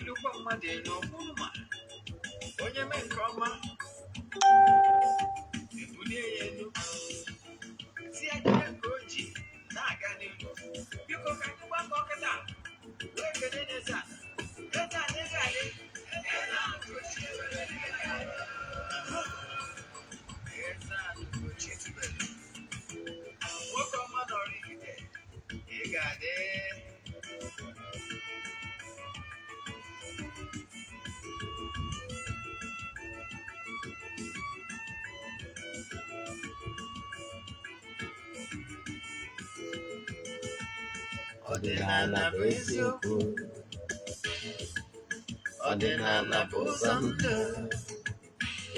Na-ebulikwa mmadụ elu ọkwụrụ ma onye mee nke ọma ebulie ya elu, si ya jide nke o ji na-aga n'ihu. Biko, ka anyị gbakọ kịta wee kelee n'eze ala. Eze ala, eze ala, eze ala Ugochi tubelu. Eze ala Ugochi tubelu, nwoke ọma nọrọ Ifite, ị ga-adị. Ọdịnala bụ eziokwu. Ọdịnala bụ ụzọ ndụ.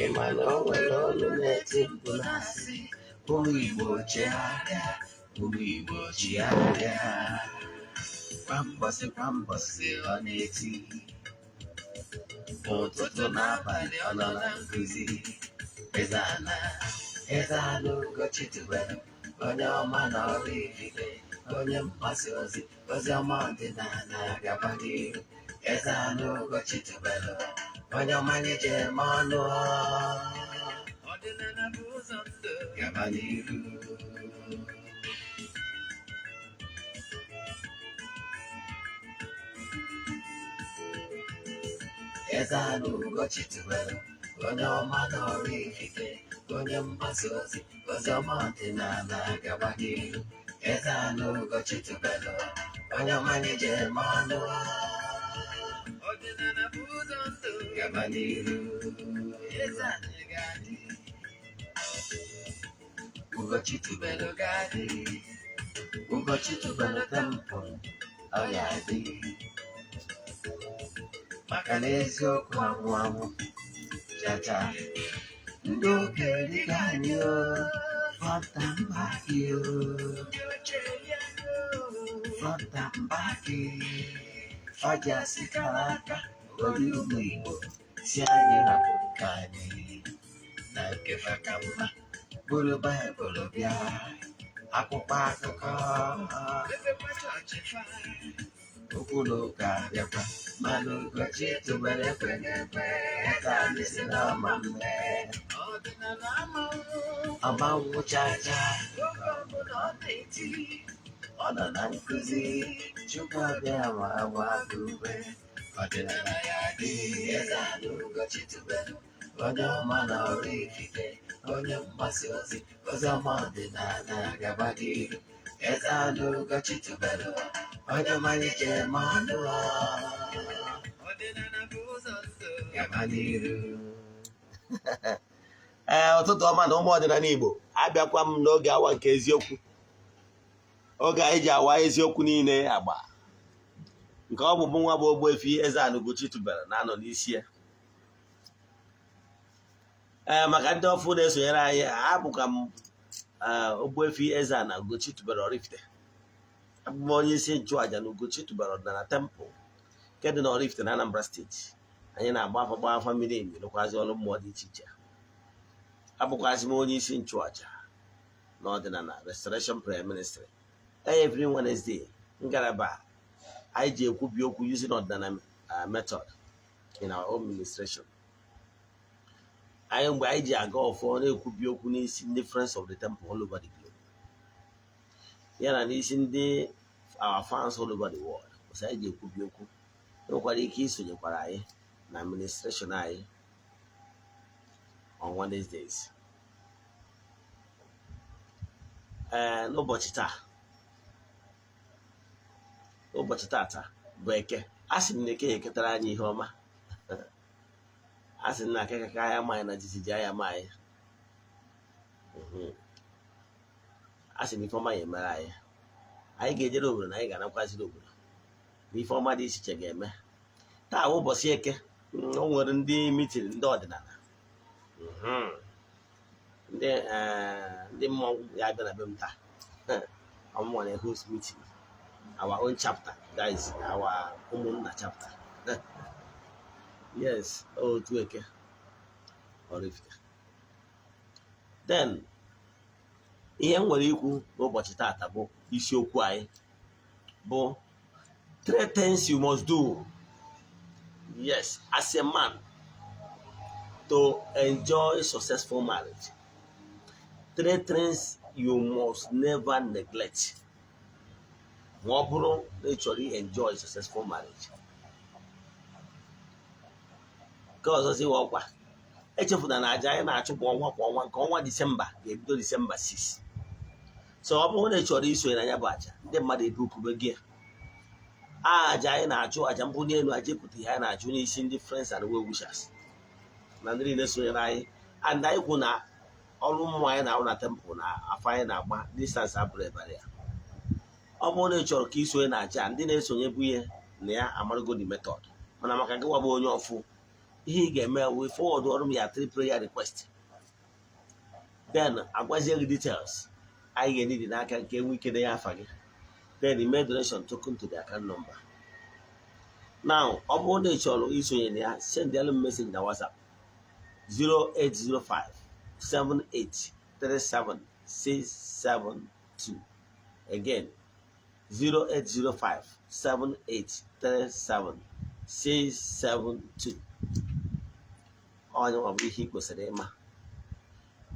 Ị ma na o nwere olu na-eti mkpu na-asị, ụmụ Igbo chegharịa, ụmụ Igbo chigharịa. Kwa mbọsị kwa mbọsị ọ na-eti, ụtụtụ n'abalị ọ nọ na nkụzi. Eze ala, eze ala Ugochi tubelu, onye ọma na Oraifite, onye mgbasa ozi, ozi ọma ọdịnala, gaba n'ihu. Eze ala Ugochi tubelu, onye ọma anyị ji eme ọnụ. Ọdịnala bụ ụzọ ndụ. Gaba n'ihu. Eze ala Ugochi tubelu, onye ọma na Oraifite, onye mgbasa ozi, ozi ọma ọdịnala, gaba n'ihu. Eze ala Ugochi tubelu, onye ọma anyị ji eme ọnụ. Ọdịnala bụ ụzọ ndụ. Gaba n'ihu. Eze anyị ga-adị. Ugochi tubelu ga-adị. Ugochi tubelu temple, ọ ya-adị, maka na eziokwu anwụ anwụ chacha. Ndị okenye dịka anyị o, front and back o. Ndị ochie ya. Front and back, faja sikara aka ori ụmụ Igbo si anyị rapụ nke anyị na nke fa ka mma, bụrụ Baịbụl bịa, akwụkwọ akụkọ. Mepekwa chọọchị fa. Okwu na ụka bịakwa, mana Ugochi tubelu ekweghị ekwe. Eze anyị si na ọma mme. Ọdịnala amanwụ. Ọma nwụchacha. Oge ọbụla ọ na-eti, ọ nọ na nkụzi. Chukwu abịa ma agba gị ume. Ọdịnala ya dị. Eze ala Ugochi tubelu, onye ọma na Oraifite, onye mgbasa ozi, ozi ọma ọdịnala, gaba n'ihu. Eze ala Ugochi tubelu, onye ọma anyị ji eme ọnụ. Ọdịnala bụ ụzọ ndụ. Gaba n'ihu. Ee, ụtụtụ ọma na ụmụ ọdịnala Igbo. Abịakwa m n'oge awa nke eziokwu, oge anyị ji awa eziokwu niile agba, nke ọ bụ mụ nwa bụ Ogbuefi Eze-Ana Ugochi tubelu na-anọ n'isi ya. Ee, maka ndị ọfụ na-esonyere anyị, abụka m Ogbuefi Eze-Ana Ugochi tubelu Oraifite. Abụ m onye isi nchụaja na Ugochi tubelu ọdịnala temple nke dị na Oraifite na Anambra Steeti. Anyị na-agba afa, gba afa miri emi, rụkwazị ọrụ mmụọ dị iche iche. Abụkwazị m onye isi nchụaja na ọdịnala Restoration Prayer Ministry. Every Wednesday, ngalaba anyị ji ekwubi okwu using ọdịnala method in our own ministration anyị, mgbe anyị ji aga ọfọ na-ekwubi okwu n'isi ndị friends of the temple all over the globe, ya na n'isi ndị our fans all over the world. Kwụsị anyị ji ekwubi okwu. Enwekwara ike isonyekwara anyị na administration anyị on Wednesdays. Ee, n'ụbọchị taa, ụbọchị tata bụ Eke. A sị m na Eke ya eketara anyị ihe ọma. A sị m na aka kaka anya anyị na jijiji anya anyị. A sị m ife ọma ya emere anyị. Anyị ga-ejere obodo na anyị ga-anakwaziri obodo na ife ọma dị iche iche ga-eme. Taa bụ ụbọchị Eke. O nwere ndị meeting ndị ọdịnala, ndị mmọnwụ ya bịa na be m taa. Ọmụnwa na host meeting, our own chapter, that is our ụmụnna chapter. Yes, otu Eke Oraifite. Then ihe m nwere ikwu n'ụbọchị taata bụ isiokwu anyị bụ three things you must do. Yes, as a man, to enjoy successful marriage, three things you must never neglect. Ma ọ bụrụ na ị chọrọ enjoy successful marriage. Nke ọzọ ziwa ọkwa, echefuna na aja anyị na-achụ kwa ọnwa kwa ọnwa, nke ọnwa Disemba ga-ebido Disemba 6. So ọ bụrụ na ị chọrọ isonye na ya bụ aja, ndị mmadụ ebu ukube gị aja anyị na-achụ, aja mbunye elu, aja epụta ihe anyị na-achụ n'isi ndị friends and well wishers na ndị niile sonyere anyị. And anyị kwu na ọrụ mmụọ anyị na-arụ na temple na afọ anyị na-agba distance abụrụ ebara ya. Ọ bụrụ na ị chọrọ ka isonye na aja, ndị na-esonye bụ ihe na ya amarago the method, mana maka gị bụ onye ọfụ, ihe ị ga-eme wee forward ọrụ m ya three prayer request, then agwazie gị details anyị ga-enidi n'aka nke enwe ike denye afa gị, then email donation token to the account number. Now, ọ bụrụ na ị chọrọ isonye na ya, send m message na WhatsApp 0805 7837 672. Again, 0805 7837 672. Onye ọ bụ ihe ị kwesịrị ịma,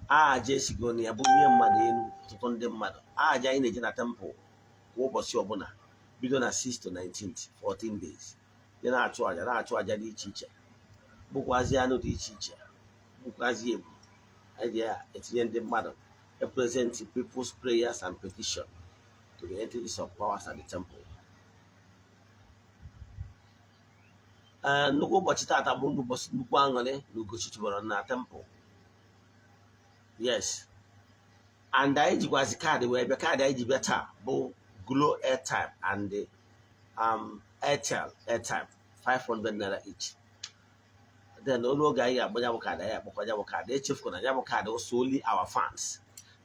aja esigo na ya bụ ihe mmadụ elu ọtụtụ ndị mmadụ. Aja anyị na-eje na temple kwa ụbọchị ọbụla bido na 6 to 19th, 14 days, dị na-achụ aja, na-achụ aja dị iche iche, bụkwazi anụ dị iche iche, bụkwazi ebu anyị ji etinye ndị mmadụ, represent people's prayers and petition to the entities of powers at the temple. Ee, nnukwu ụbọchị taata bụ ụbọchị nnukwu aṅụrị na Ugochi tubelu na temple. Yes, and anyị jikwazi kaadị wee bịa. Kaadị anyị ji bịa taa bụ Glo airtime and Airtel airtime, 500 naira each. Then olu oge anyị ga-agba ya bụ kaadị, anyị akpọkwa ya bụ kaadị. Echefukwana ya bụ kaadị also only our fans.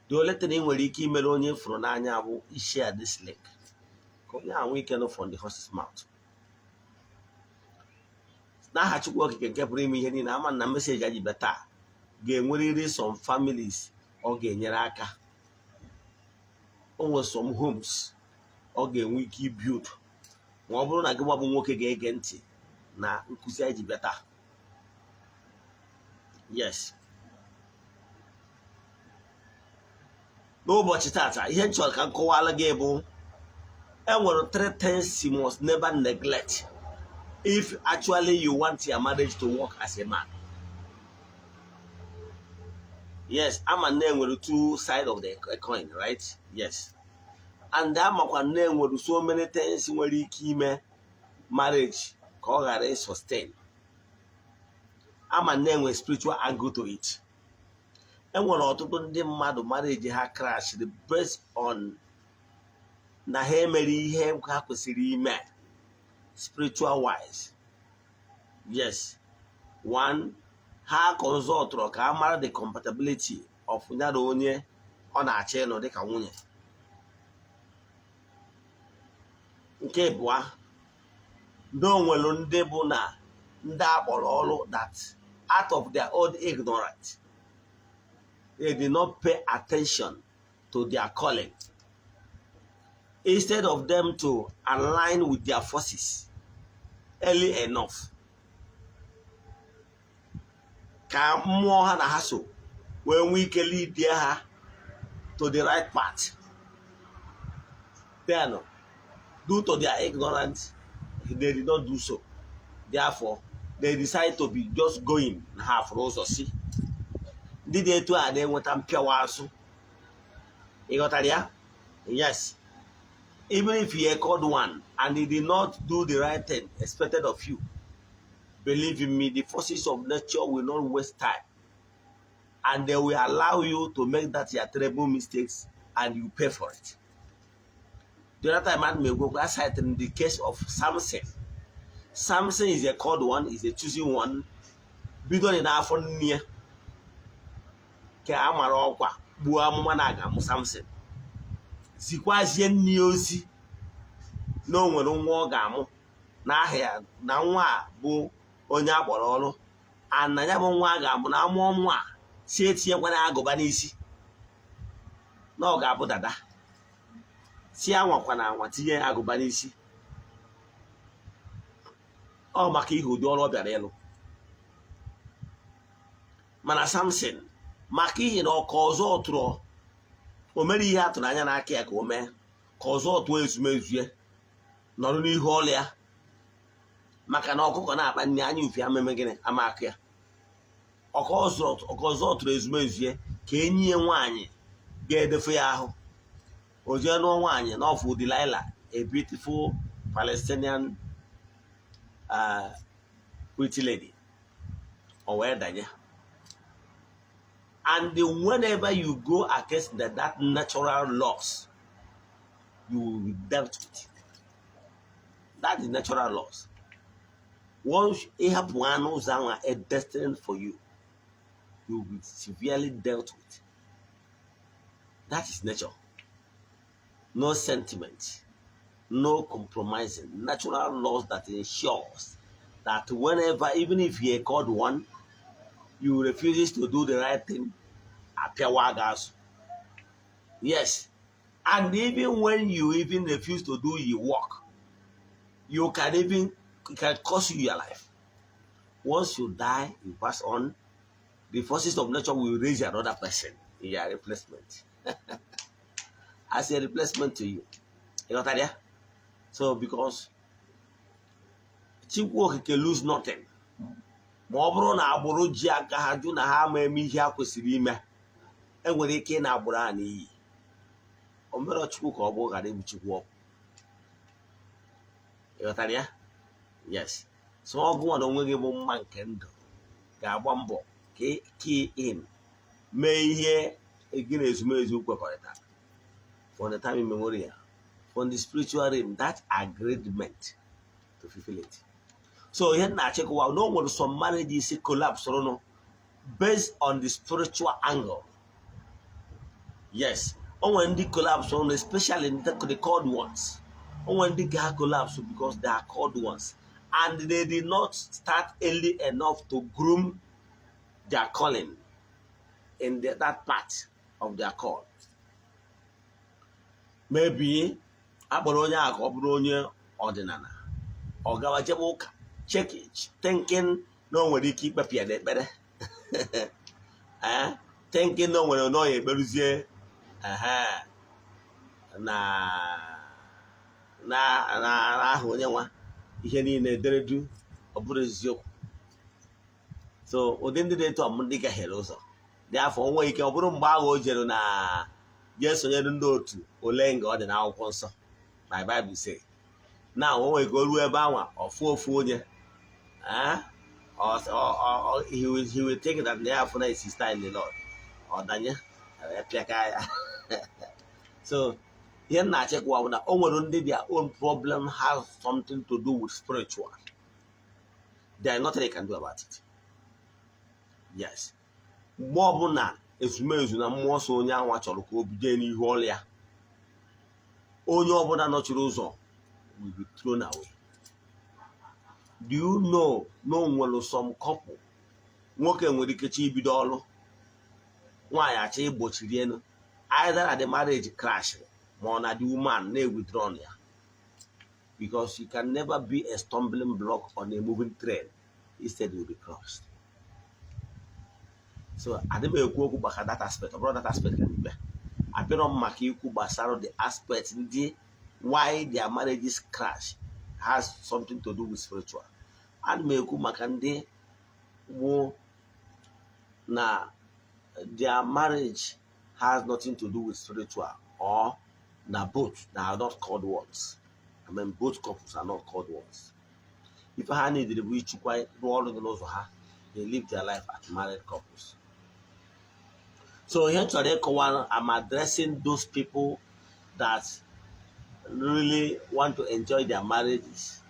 The only thing ị nwere ike imere onye fụrụ n'anya bụ share this link ka onye ahụ ike nụ from the horse's mouth. N'aha Chukwu Okike nke pụrụ ime ihe niile, ama na message anyị bịa taa ga-enwerịrị some families ọ ga-enyere aka. O nwere some homes ọ ga-enwe ike ibuild ma ọ bụrụ na gị bụ nwoke ga-ege ntị na nkụzi anyị ji bịa taa. Yes, n'ụbọchị tata, ihe m chọrọ ka m kọwara gị bụ enwere three things you must never neglect if actually you want your marriage to work as a man. Yes, ama na enwere two side of the coin, right? Yes, and amakwa na enwere so many things nwere ike ime marriage ka ọ ghara sustain. Ama na enwere spiritual angle to it. Enwere ọtụtụ ndị mmadụ marriage ha crash based on na ha emere ihe ha kwesịrị ime spiritual wise. Yes, one, ha consultụrụ ka a mara the compatibility of ya na onye ọ na-achọ ịnụ dịka nwunye. Nke abụọ, ndị onwelu ndị bụ na ndị akpọrọ ọrụ that out of their own ignorance they did not pay attention to their calling. Instead of them to align with their forces early enough ka mmụọ ha na ha so wee nwee ike lead ha to the right path, then due to their ignorance they did not do so. Therefore they decide to be just going na ha fụrụ ụzọ si ndị dị etu a na-enweta mpịawa azụ. Ị ghọtara ya? Yes, even if you called one and he did not do the right thing expected of you, believe in me, the forces of nature will not waste time and they will allow you to make that your terrible mistakes and you pay for it. The other time, I go aside in the case of Samson. Samson is a called one, is a choosing one. Bido n'afọ nne ya ka a mara ọkwa gbuo amụma na aga amụ Samson, zikwazie nne ya ozi na o nwere nwa ọ ga-amụ n'aha ya, na nwa a bụ onye a kpọrọ ọrụ, ana ya bụ nwa a ga-amụ na amụọ nwa a si etinyekwana agụba n'isi na ọ ga-abụ dada, si anwakwana anwa tinye agụba n'isi. Ọ maka ihe ụdị ọrụ ọ bịara ịlụ. Mana Samson, maka ihi na ọka ọzọ tụrụ, o mere ihe a tụrụ anya n'aka ya ka o mee, ka ọzọ tụọ ezumezu ya nọrọ n'ihu ọlụ ya, maka na ọkụkọ na-akpa nri anya ufi ameme gịnị ama akụ ya. Ọka ọzọ tụrụ ezumezu ya ka enyi ya nwaanyị ga-edefe ya ahụ. O jee nụọ nwaanyị n'ọfụ Delilah, a beautiful Palestinian pretty lady. O wee danye. And whenever you go against that natural laws, you will be dealt with. That is natural laws. Once ịhapụ anụ ụzọ ahụ a destined for you, you will be severely dealt with. That is nature. No sentiment, no compromising. Natural laws that ensures that whenever, even if you are called one, you refuses to do the right thing, apịawa gị azụ. Yes. And even when you even refuse to do your work, you can even, it can cost you your life. Once you die, you pass on, the forces of nature will raise another person in your replacement, as a replacement to you. You got that, yeah? So because Chukwu Okike lose nothing. Ma ọ bụrụ na agbụrụ ji aka ha jụ na ha ama eme ihe ha kwesịrị ime, enwere ike ị na agbụrụ a n'iyi. O mere Chukwu ka ọ bụ ghara ịbụ Chukwu ọkụ. Ị ghọtara ya? Yes. So ọgụ nwa na onwe gị bụ mma nke ndụ ga-agba mbọ ka key in mee ihe gị na ezumezu kwekọrịta for the time immemorial, from the spiritual realm, that agreement to fulfill it. So ihe m na-achịkọwa na o nwere some marriages collapse rụnụ based on the spiritual angle. Yes, o nwere ndị collapse rụnụ, especially the called ones. O nwere ndị ga collapse because they are called ones and they did not start early enough to groom their calling in that part of their call. Maybe akpọrọ onye ahụ ka ọ bụrụ onye ọdịnala, ọ gawa jebe ụka, check, thinking na o nwere ike ikpepụ ya n'ekpere, thinking na o nwere na ọ ya ekperuzie ehe, na aha onye nwa ihe niile ederedu. Ọ bụrụ eziokwu. So ụdị ndị dị etu a bụ ndị gahiere ụzọ dị afọ onwe ike. Ọ bụrụ mgbe ahụ o jere na jee sonyere ndị otu ole nga ọ dị n'akwụkwọ nsọ, my Bible say na o nwere ike o ruo ebe anwa ọfụ ofu onye, eh? He will think that na ya afụ na his sister in the Lord, ọ danye pịaka ya. So ihe m na-achịkwa bụ na o nwere ndị their own problem has something to do with spiritual. There is nothing they can do about it. Yes, mgbe ọbụla ezumezu na mmụọ nsọ onye anwa chọrọ ka o bido n'ihu ọrụ ya, onye ọbụla nọchiri ụzọ will be thrown away. Do you know na o nwere some couple, nwoke nwere ike chọ ibido ọrụ, nwaanyị achọ igbochiri elu, either na the marriage crash ma ọ na the woman na-withdrawn ya, because you can never be a stumbling block on a moving train. Instead, you will be crossed. So adị m ekwu okwu maka that aspect. Ọ bụrụ that aspect ka ikpe abịarọ m maka ikwu gbasara the aspect ndị why their marriages crash has something to do with spiritual. Ana m ekwu maka ndị wụ na their marriage has nothing to do with spiritual, or na both na are not called ones. I mean, both couples are not called ones. Ife ha needed bụ ịchịkwa rụọ ọrụ dị n'ụzọ ha. They live their life as married couples. So ihe m chọrọ ịkọwa, I'm addressing those people that really want to enjoy their marriages,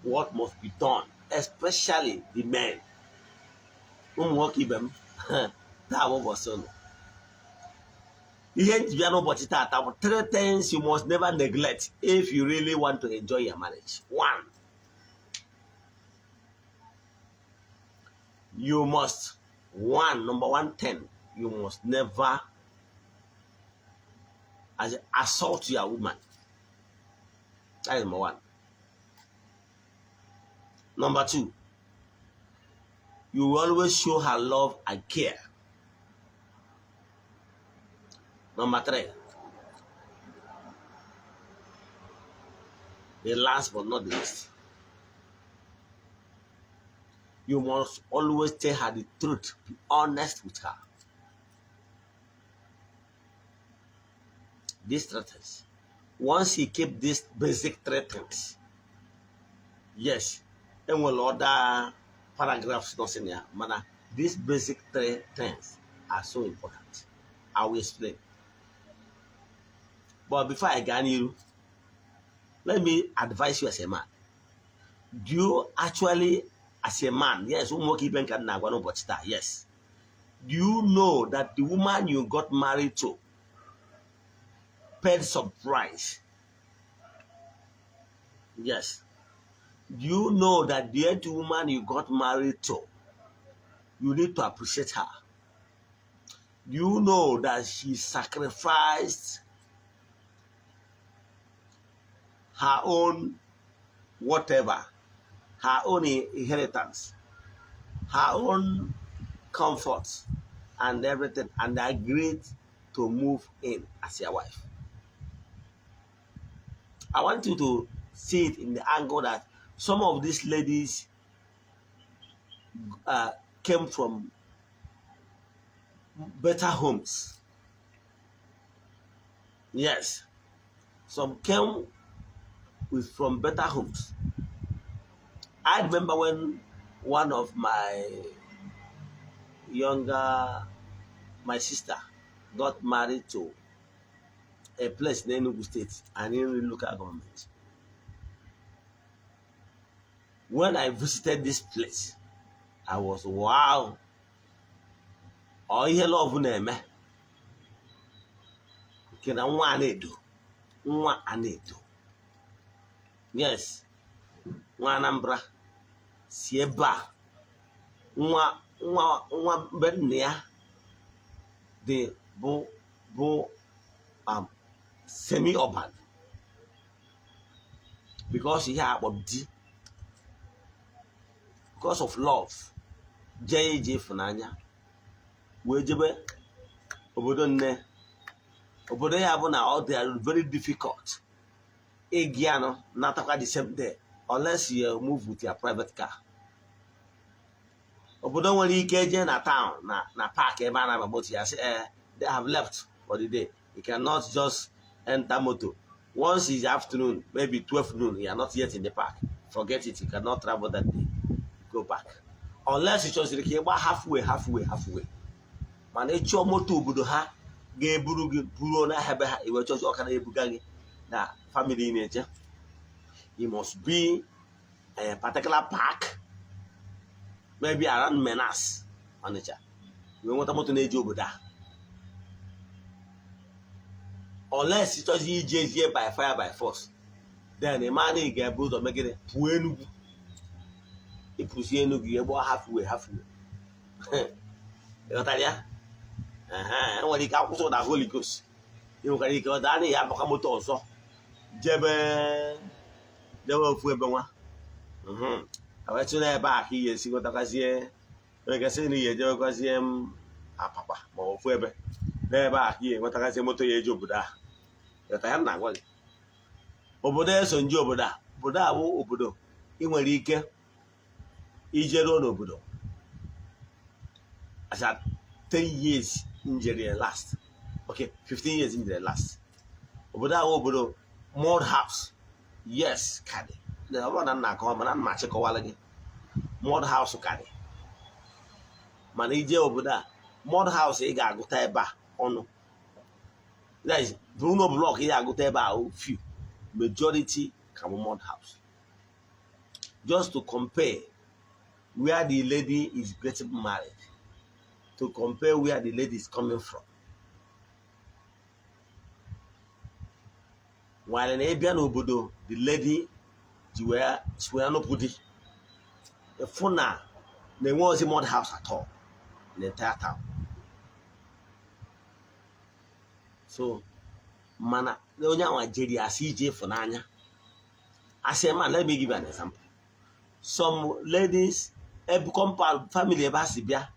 what must be done, especially the men. Ụmụ nwoke ibe m, taa bụ ụbọchị ụnụ. Ihe nji bịa n'ụbọchị taata bụ three things you must never neglect if you really want to enjoy your marriage. One, you must, one, number one thing, you must never as assault your woman. That is number one. Number two, you will always show her love and care. Number three, the last but not the least, you must always tell her the truth, be honest with her. These three things. Once you keep these basic three things, yes, enwere other paragraphs nọ in ya, mana these basic three things are so important. I will explain. But before I go n'iru, let me advise you as a man. Do you actually, as a man, yes, ụmụ nwoke ibe nka na-agwa n'ụbọchị taa, yes. Do you know that the woman you got married to paid some price? Yes. Do you know that the woman you got married to, you need to appreciate her? Do you know that she sacrificed her own whatever, her own inheritance, her own comfort and everything, and agreed to move in as your wife? I want you to see it in the angle that some of these ladies came from better homes. Yes, some came with from better homes. I remember when one of my younger, my sister, got married to a place in Enugu State and in local government. When I visited this place, I was wow. Ọ ihe love na-eme nke na nwa a na-edo, nwa a na-edo. Yes, nwa Anambra si ebe a, nwa nwa nwa be nna ya dị bụ semi-urban, because ihe a kpọrọ di, because of love, jee ije ịfụnanya wee jebe obodo nne. Obodo ya bụ na ọ dị very difficult ịgị anọ natakwa the same day unless you move with your private car. Obodo nwere ike jee na town na park ebe a na-aba moto ya sị they have left for the day. You cannot just enter motor. Once it's afternoon, maybe 12 noon, you are not yet in the park. Forget it, you cannot travel that day. Go back. Unless you chọziri ka ị gba halfway, halfway, halfway. Mana ịchọọ moto obodo ha ga-eburu gị buruo n'ahịa be ha, iwe chọzi ọka na-ebuga gị na family ị na-eje. You must be a particular park, maybe around Menas, Onitsha. Iwe nweta moto na-eji obodo a. Unless ị chọzi ije ezie by fire by force, then ị ma na ị ga-ebu ụzọ megide pụọ Enugu. Ịpụzi Enugu ya gbaa halfway, halfway. Ịghọtara ya? Enwere ike akwụsị ụda Holy Ghost. Ị nwekwara ike ọ daa na ya abaka moto ọzọ jebe jebe ofu ebe nwa. Wee n'ebe a ka ị ga-esi nwetakwazie nwegasị na ị ga-ejebekwazie m Apapa ma ofu ebe n'ebe a ka ị ga-enwetakwazie moto ya eji obodo a. Ghọta ya m na-agwa gị. Obodo eso nje obodo a, obodo a bụ obodo ị nwere ike ije ruo n'obodo. As at 10 years njere last, okay, 15 years njere last. Obodo a bụ obodo mud house, yes, ka dị. Ọ bụrụ na nna akọwa, mana nna achịkọwala gị mud house ka dị. Mana ije obodo a, mud house ị ga-agụta ebe a ọnụ, that is Bruno block ị ga-agụta ebe a few, majority ka bụ mud house. Just to compare where the lady is getting married, to compare where the lady is coming from. While na ịbịa n'obodo the lady ji wee nụpụ di, ịfụ na na-enwe ozi mud house at all in the entire town. So mana onye anwa jeri asị ije ịfụnanya. Asị man, let me give you an example. Some ladies, ebe compound family ebe ha si bịa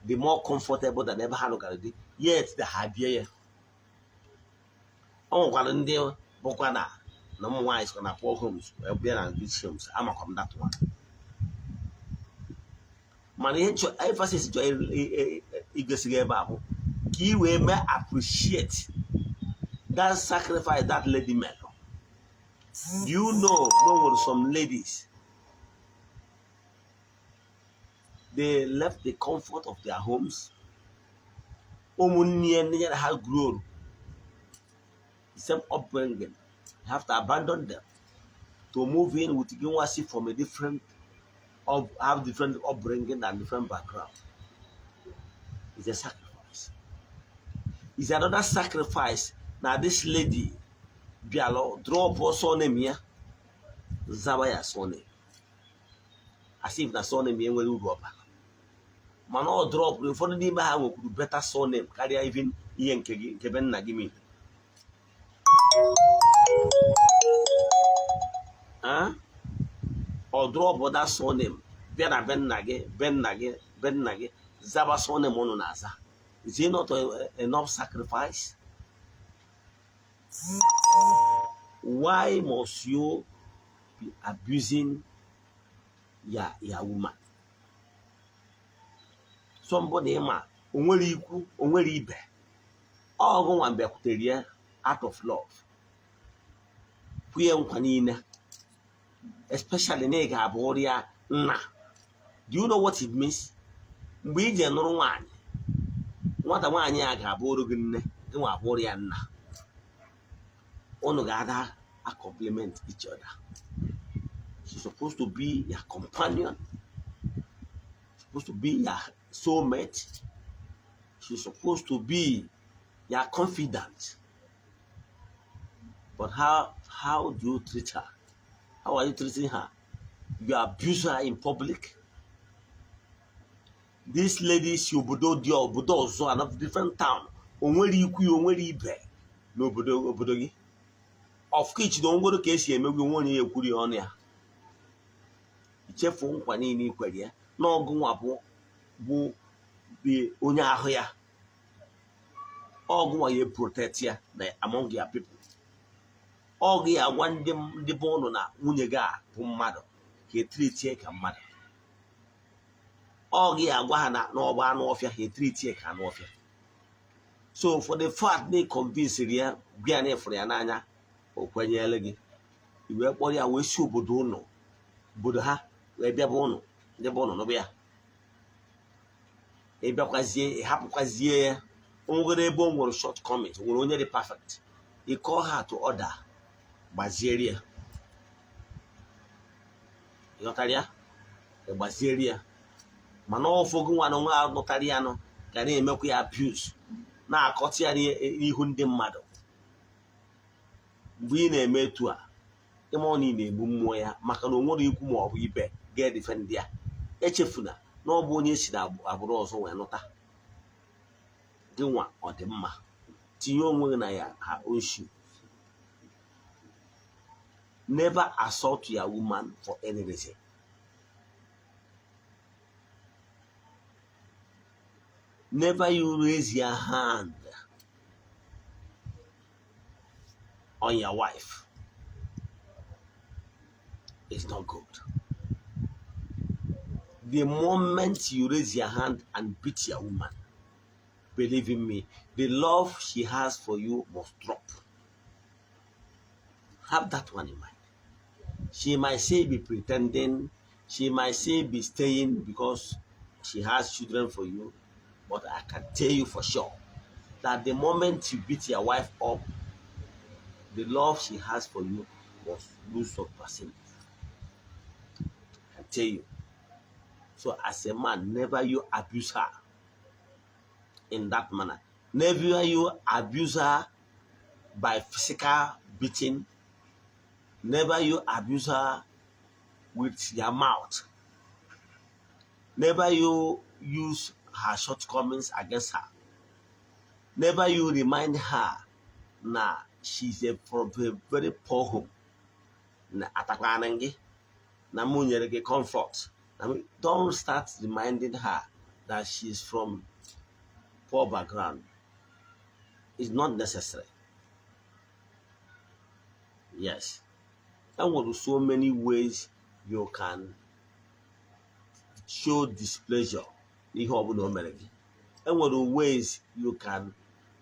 dị more comfortable than ebe ha nụgara di, yet ha bie ya. Ọ nwekwara ndị bụkwa na ụmụ nwaanyị sịkwa na poor homes wee bịa na rich homes. Amakwa m that one, mana ihe emphasis chọrọ igosi gị ebe a bụ ka ị wee mee appreciate that sacrifice that lady made. Do you know no nwere some ladies, they left the comfort of their homes, ụmụnne ya, ndị ya na ha grow, the same upbringing, you have to abandon them to move in with gị from a different of have different upbringing and different background. It's a sacrifice. It's another sacrifice. Now this lady bịalụ drop surname ya, zaba ya surname as if na surname ya nwere uru ọbara, mana ọ drop. Ụfọdụ n'ime ha nwekwuru better surname karịa even ihe nke gị, nke be nna gị mere. Ah? Ọ drop that surname bịa na be nna gị, be nna gị, be nna gị, zaba surname unu na-aza. Is it not enough sacrifice? Why must you be abusing your woman? Somebody ma onwere ikwu, onwere ibe, ọgụ nwa bịakwutere ya out of love, kwue nkwa niile, especially na ị ga-abụ ọrịa nna. Do you know what it means? Mgbe ị je nụrụ nwaanyị, nwata nwaanyị a ga-abụ ọrụ gị nne, gị nwa abụrụ ya nna. Unu ga-ada a compliment each other. She's supposed to be your companion, supposed to be your soulmate, she's supposed to be your confidant. But how do you treat her? How are you treating her? You abuse her in public. This lady si obodo dị obodo ọzọ, another different town, o nwere ikwu ya, o nwere ibe n'obodo obodo gị, of which na onwere ka esi emegbu onwe onye ya ekwuri ya ọnụ ya. Ichefuo nkwa niile i kwere ya na ọgụ nwa bụ the onye ahụ ya, ọgụ nwa ya protect ya na among your people, ọgụ ya agwa ndị be ụnụ na nwunye gị a bụ mmadụ, ka etiritie ka mmadụ. Ọgụ ya agwa ha na n'ọgba anụ ọfịa, ha etiritie ka anụ ọfịa. So for the fact na ị convince ya, gwa ya na ịfụrụ ya n'anya, o kwenyere gị, i wee kpọrọ ya wee si obodo ụnụ, obodo ha, wee bịa be ụnụ, ndị be ụnụ nụbụ ya. Ị bịakwazie, ị hapụkwazie ya. O nwegoro ebe o nwere shortcomings, nwere onye dị perfect? Ị call her to order, gbaziere ya. Ịghọtara ya? Ị gbaziere ya, mana ọfọgụ nwa na nwa nụtara ya nụ ga na-emekwa ya abuse, na-akọta ya n'ihu ndị mmadụ. Mgbe ị na-eme etu a, ịma ọ na ị na-egbu mmụọ ya, maka na o nwere ikwu ma ọ bụ ibe ga-edefend ya. Echefuna na ọ bụ onye si na agbụrụ ọzọ wee nụta gị nwa. Ọ dị mma, tinye onwe gị na ya ha own shoe. Never assault your woman for any reason. Never you raise your hand on your wife. It's not good. The moment you raise your hand and beat your woman, believe in me, the love she has for you must drop. Have that one in mind. She might say be pretending, she might say be staying because she has children for you, but I can tell you for sure that the moment you beat your wife up, the love she has for you must lose some percent. I can tell you. So as a man, never you abuse her in that manner. Never you abuse her by physical beating. Never you abuse her with your mouth. Never you use her shortcomings against her. Never you remind her na she's a from a very poor home. Na atakwana gị. Na mụ nyere gị comfort. Na don't start reminding her that she's from poor background. It's not necessary. Yes. There were so many ways you can show displeasure n'ihe ọbụla o mere gị. Enwere ways you can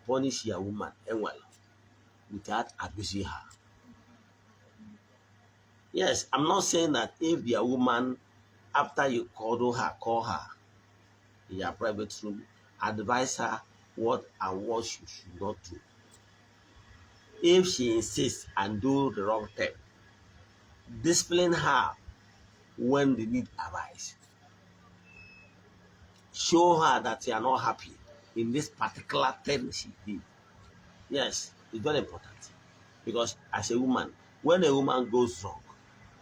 punish your woman, enwere, without abusing her. Yes, I'm not saying that if your woman, after you cuddle her, call her in your private room, advise her what and what she should not do. If she insists and do the wrong thing, discipline her when the need arises. Show her that you are not happy in this particular thing she did. Yes, it's very important. Because as a woman, when a woman goes wrong,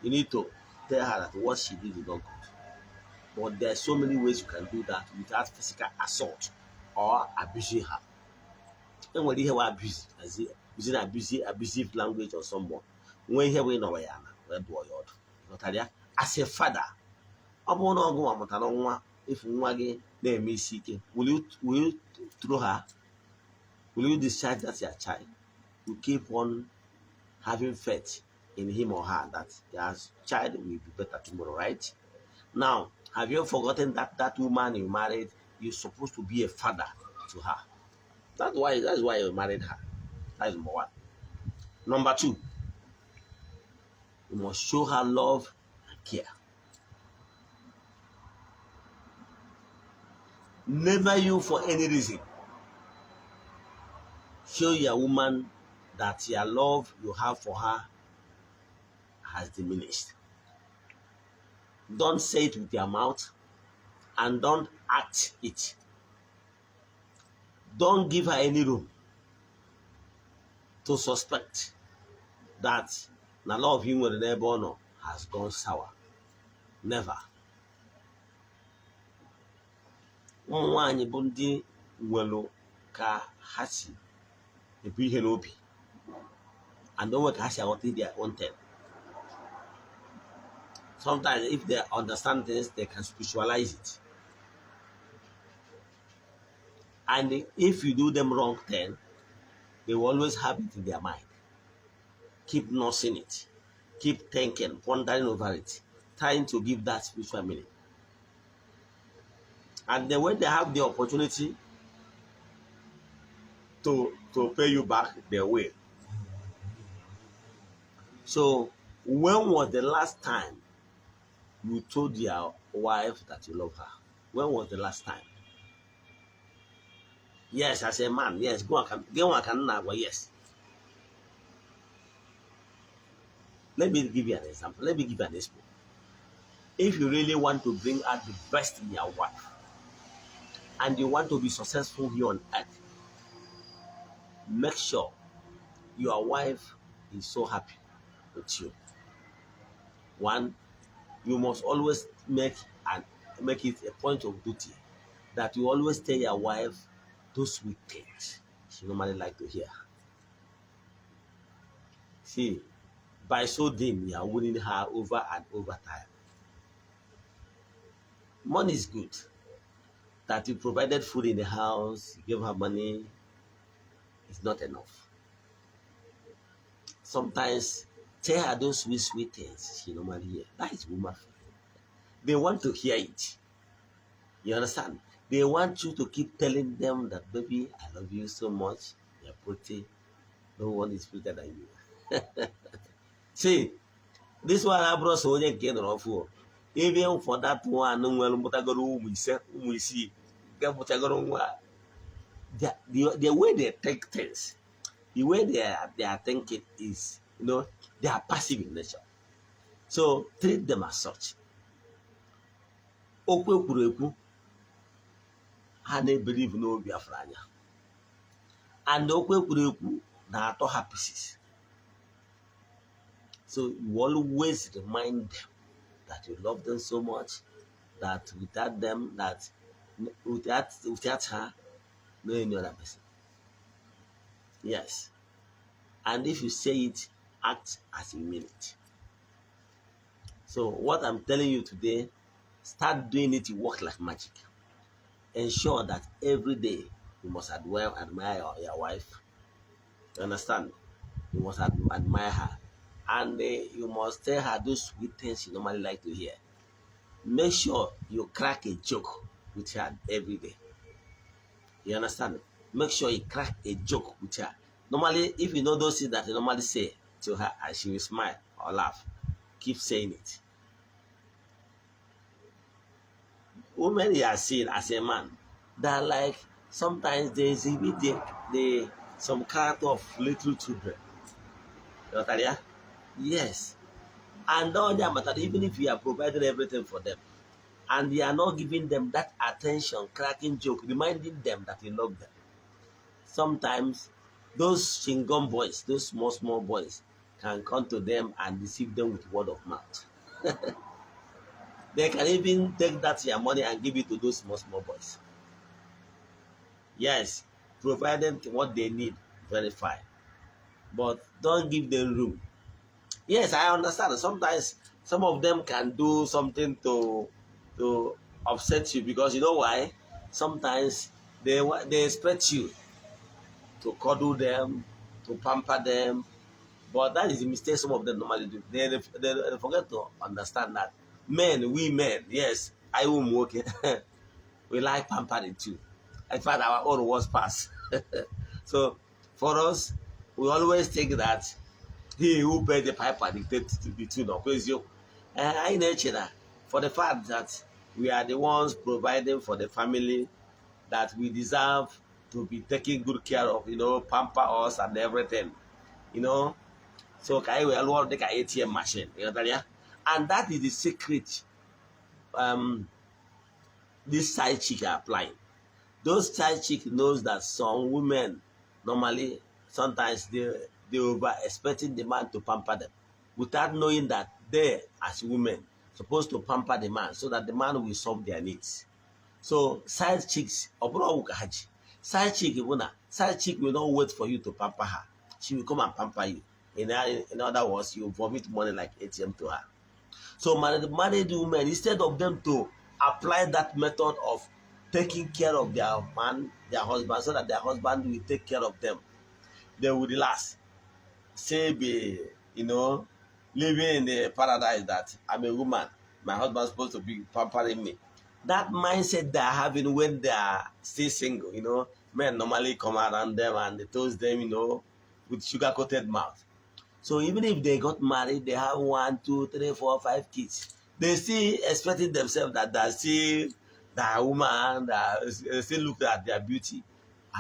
you need to tell her that what she did is not good. But there are so many ways you can do that without physical assault or abusing her. Enwere ihe wee abuse, as using abusive language on someone. Nwee ihe wee nọrọ ya ala wee dụọ ya ọdụ. Ghọtara ya? As a father, ọ bụrụ na ọgụ nwa mụtara nwa, if nwa gị na-eme isi ike, will you throw her? Will you discharge that your child? You keep on having faith in him or her that your child will be better tomorrow, right? Now, have you forgotten that that woman you married, you're supposed to be a father to her? That's why you married her. That's number one. Number two, you must show her love and care. Never you, for any reason, show your woman that your love you have for her has diminished. Don't say it with your mouth and don't act it. Don't give her any room to suspect that the love you nwere n'ebe ọ nọ has gone sour. Never. Ụmụ nwaanyị bụ ndị nwere ka ha si ebu ihe n'obi and onwe ka ha si aghọta their own thing. Sometimes if they understand things, they can spiritualize it. And if you do them wrong thing, they will always have it in their mind. Keep nursing it. Keep thinking, pondering over it, trying to give that spiritual meaning. And then when they have the opportunity to pay you back, they will. So when was the last time you told your wife that you love her? When was the last time? Yes, as a man, yes, go and can, yes. Let me give you an example. Let me give you an example. If you really want to bring out the best in your wife, and you want to be successful here on earth, make sure your wife is so happy with you. One, you must always make it a point of duty that you always tell your wife those sweet things she normally like to hear. See, by so doing, you are winning her over and over time. Money is good. That you provided food in the house, you gave her money, is not enough. Sometimes, tell her those sweet, sweet things she normally hear. That is woman. They want to hear it. You understand? They want you to keep telling them that, baby, I love you so much. You're pretty. No one is prettier than you. See, this one I brought so many. Even for that one, the way they take things, the way they are thinking is, you know, they are passive in nature. So treat them as such. Okwu ekwuru ekwu, ha na-ebelieve n'obi afro anya. And okwu ekwuru ekwu na-atọ ha pieces. So you always remind them that you love them so much that without them, that without her, no any other person. Yes. And if you say it, act as you mean it. So what I'm telling you today, start doing it, it work like magic. Ensure that every day you must admire your wife. You understand? You must admire her. And you must tell her those sweet things she normally like to hear. Make sure you crack a joke with her every day. You understand? Make sure you crack a joke with her. Normally, if you know those things that you normally say to her and she will smile or laugh, keep saying it. Women you are seeing as a man, they're like, sometimes they exhibit the some character of little children. You know what I mean? Yes. And all that matter, even if you are providing everything for them, and you are not giving them that attention, cracking joke, reminding them that you love them. Sometimes those chewing boys, those small, small boys, can come to them and deceive them with word of mouth. They can even take that your money and give it to those small, small boys. Yes, provide them what they need, very fine. But don't give them room. Yes, I understand. Sometimes some of them can do something to upset you, because you know why? Sometimes they expect you to cuddle them, to pamper them. But that is the mistake some of them normally do. They forget to understand that men, we men, yes, I will work. We like pampering too. In fact, our own was pass. So for us, we always think that he who paid the piper dictates to the tune. I nature for the fact that we are the ones providing for the family, that we deserve to be taken good care of, pamper us and everything, So can we allow the ATM machine, you know that, yeah? And that is the secret this side chick are applying. Those side chick knows that some women normally, sometimes they over expecting the man to pamper them, without knowing that they, as women, supposed to pamper the man so that the man will solve their needs. So side chicks, side chick, side chick will not wait for you to pamper her. She will come and pamper you. In other words, you vomit money like ATM to her. So married women, instead of them to apply that method of taking care of their man, their husband, so that their husband will take care of them, they will relax. Say, be, living in the paradise that I'm a woman, my husband's supposed to be pampering me. That mindset they're having when they are still single, men normally come around them and they toast them, with sugar-coated mouth. So even if they got married, they have 1, 2, 3, 4, 5 kids. They still expecting themselves that they still that woman, that they still look at their beauty,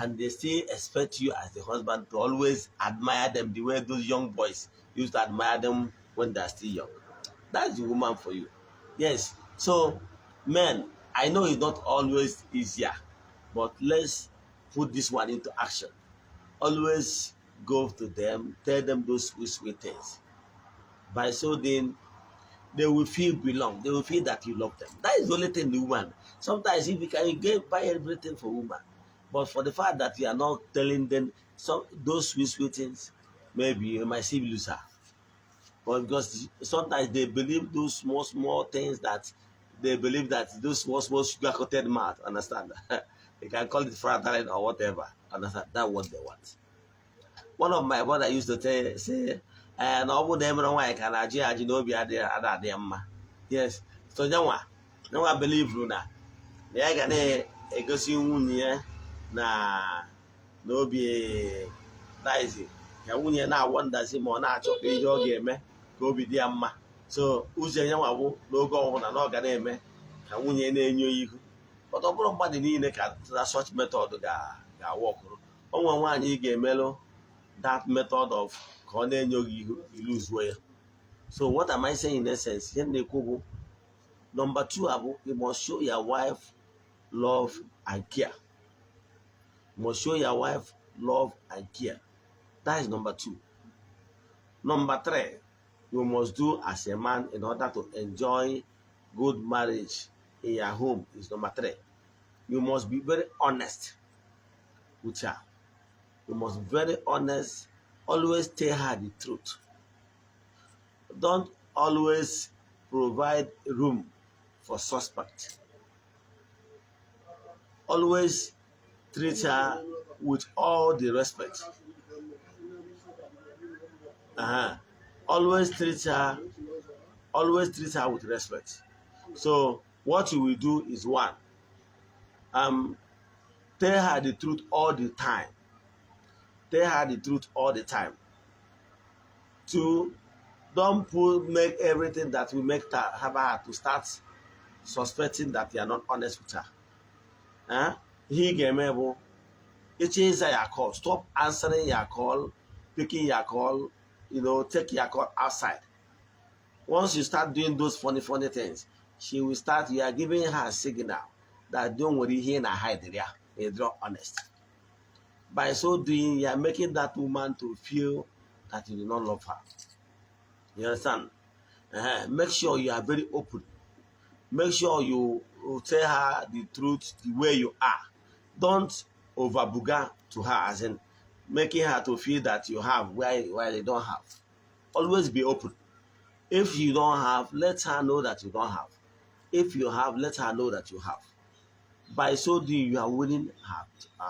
and they still expect you as the husband to always admire them the way those young boys used to admire them when they're still young. That's the woman for you. Yes. So, men, I know it's not always easier, but let's put this one into action. Always go to them, tell them those sweet, sweet things. By so doing, they will feel belong. They will feel that you love them. That is the only thing the woman. Sometimes if you can, you get buy everything for woman, but for the fact that you are not telling them some those sweet, sweet things, maybe you might still lose her. But because sometimes they believe those small, small things that they believe that those small, small sugar-coated mouth, understand? They can call it flattering or whatever. Understand? That's what they want. One of my brother used to say, and all of them know why can I know be at Yes. So nyanwa believe na ya ga na-egosi nwunye ya na n'obi daizi ka nwunye na-awọndazi ma ọ na-achọ ka ihe ọ ga-eme ka obi dị ya mma. So uche nyanwa bụ n'oge ọhụrụ na ọ ga na-eme ka nwunye na-enyo ihu. But ọ bụrụ mmadụ niile ka na such method ga-awọkụrụ. O nwere nwaanyị ị ga-emelụ that method of ka ọ na-enyo gị ihu, iluzuo ya. So what am I saying in essence? Ihe m na-ekwu bụ number 2 abụ, you must show your wife love and care. You must show your wife love and care. That is number 2. Number 3, you must do as a man in order to enjoy good marriage in your home is number 3. You must be very honest with her. You must be very honest. Always tell her the truth. Don't always provide room for suspect. Always treat her with all the respect. Always treat her, always treat her with respect. So what you will do is, one, tell her the truth all the time. Tell her the truth all the time. Two, don't put make everything that will make her have her to start suspecting that you are not honest with her. Eh? Ihe ị ga-eme bụ ịchọ ịza ya call, stop answering your call, picking your call, take your call outside. Once you start doing those funny, funny things, she will start, you are giving her a signal that don't worry, ihe na hide there, you're not honest. By so doing, you are making that woman to feel that you do not love her. You understand? Make sure you are very open. Make sure you tell her the truth the way you are. Don't overbuga to her, as in making her to feel that you have where they don't have. Always be open. If you don't have, let her know that you don't have. If you have, let her know that you have. By so doing, you are winning her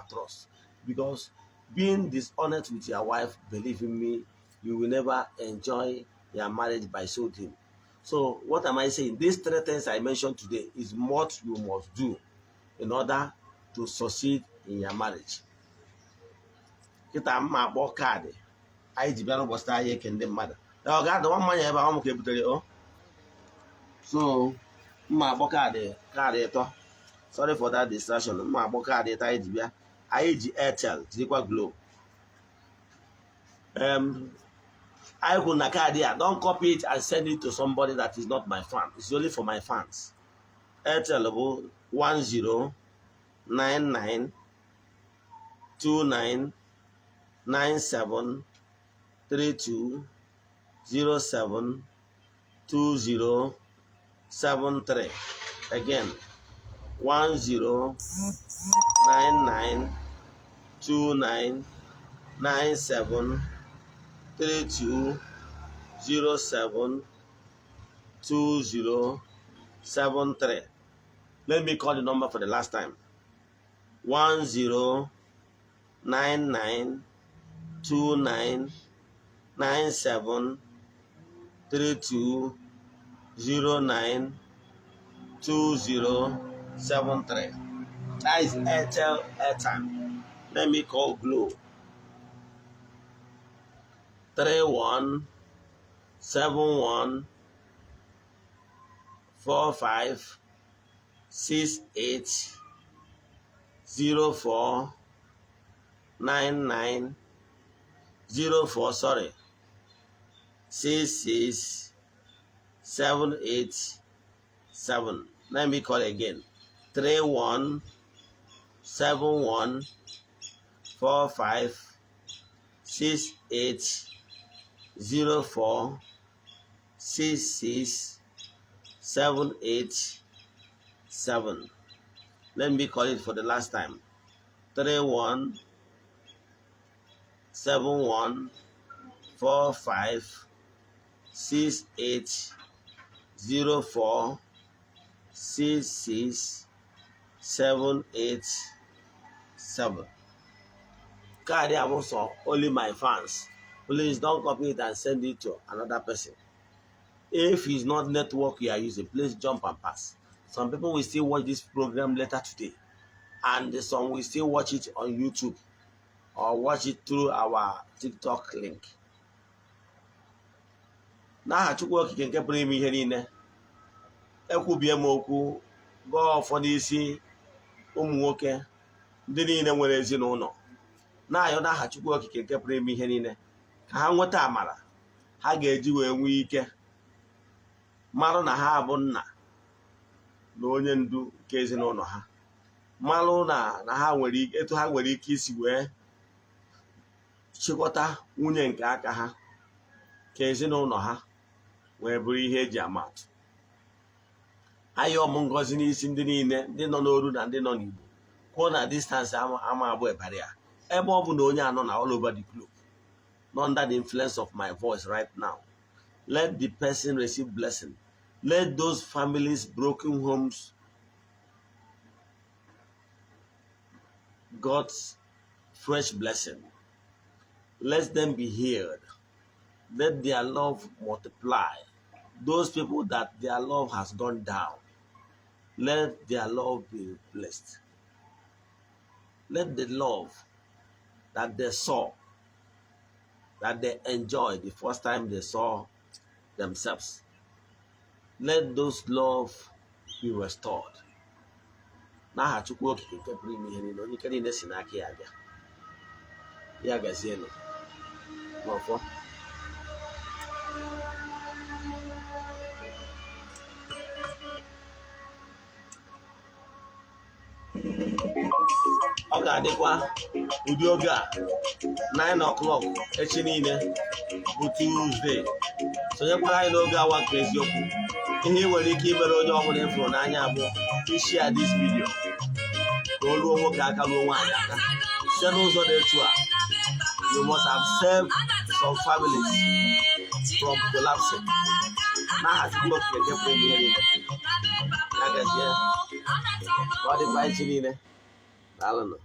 trust. Because being dishonest with your wife, believe in me, you will never enjoy your marriage by so doing. So, what am I saying? These three things I mentioned today is what you must do in order to succeed in your marriage. Kịta mma akpọ kaadị anyị ji bịa n'ụbọchị taa, anyị eke ndị mmadụ. Ọ ga-adọwa mmanya ebe ahụ m ka ebutere o. So mma akpọ kaadị ịtọ. Sorry for that distraction. Mma akpọ kaadị ịtọ anyị ji bịa. Anyị ji Airtel, jirikwa Glo. Anyị kwuru na kaadị a, don't copy it and send it to somebody that is not my fan. It's only for my fans. Airtel bụ 1099299732072073. Again, 1099299732072073. Let me call the number for the last time. 1099299732092073. That is Airtel airtime. Let me call Glo. 31714568049904, sorry, 66787. Let me call again. 3171456804 66787. Let me call it for the last time. 3171456804 66787. Card I'm also only my fans. Please don't copy it and send it to another person. If it's not network you are using, please jump and pass. Some people will still watch this program later today, and some will still watch it on YouTube or watch it through our TikTok link. N'aha Chukwu Okike nke pụrụ ime ihe niile, ekwubie m okwu, gọọ ọfọ n'isi ụmụ nwoke ndị niile nwere ezinụlọ, na-ayọ n'aha Chukwu Okike nke pụrụ ime ihe niile ka ha nweta amara ha ga-eji wee nwee ike marụ na ha bụ nna na onye ndu nke ezinụlọ ha, marụ na ha nwere ike, etu ha nwere ike isi wee chịkọta nwunye nke aka ha ka ezinụlọ ha wee bụrụ ihe eji ama atụ. Ayọ m ngọzi n'isi ndị niile, ndị nọ n'oru na ndị nọ n'Igbo, kwuo na distance ama abụ ebara ya ebe ọ bụ na onye anọ na all over the globe, not under the influence of my voice right now. Let the person receive blessing. Let those families, broken homes, God's fresh blessing. Let them be healed. Let their love multiply. Those people that their love has gone down, let their love be blessed. Let the love that they saw, that they enjoyed the first time they saw themselves, let those love be restored. N'aha Chukwu Okike nke pụrụ ime ihe niile, onye ike niile si n'aka ya bịa. Ya gazienụ n'ọfọ. Ọ ga-adịkwa ụdị oge a, 9 o'clock, echi niile bụ Tuesday. Sonyekwara anyị n'oge awa nke eziokwu. Ihe ị nwere ike imere onye ọbụla ị fụrụ n'anya bụ ishare this video ka o ruo nwoke aka, ruo nwaanyị aka. Site n'ụzọ dị etu a, you must have saved some families from collapsing. N'aha Chukwu Okike nke pụrụ ime ihe niile, ya gazie. Ka ọ dịkwa echi niile. Daalụnụ.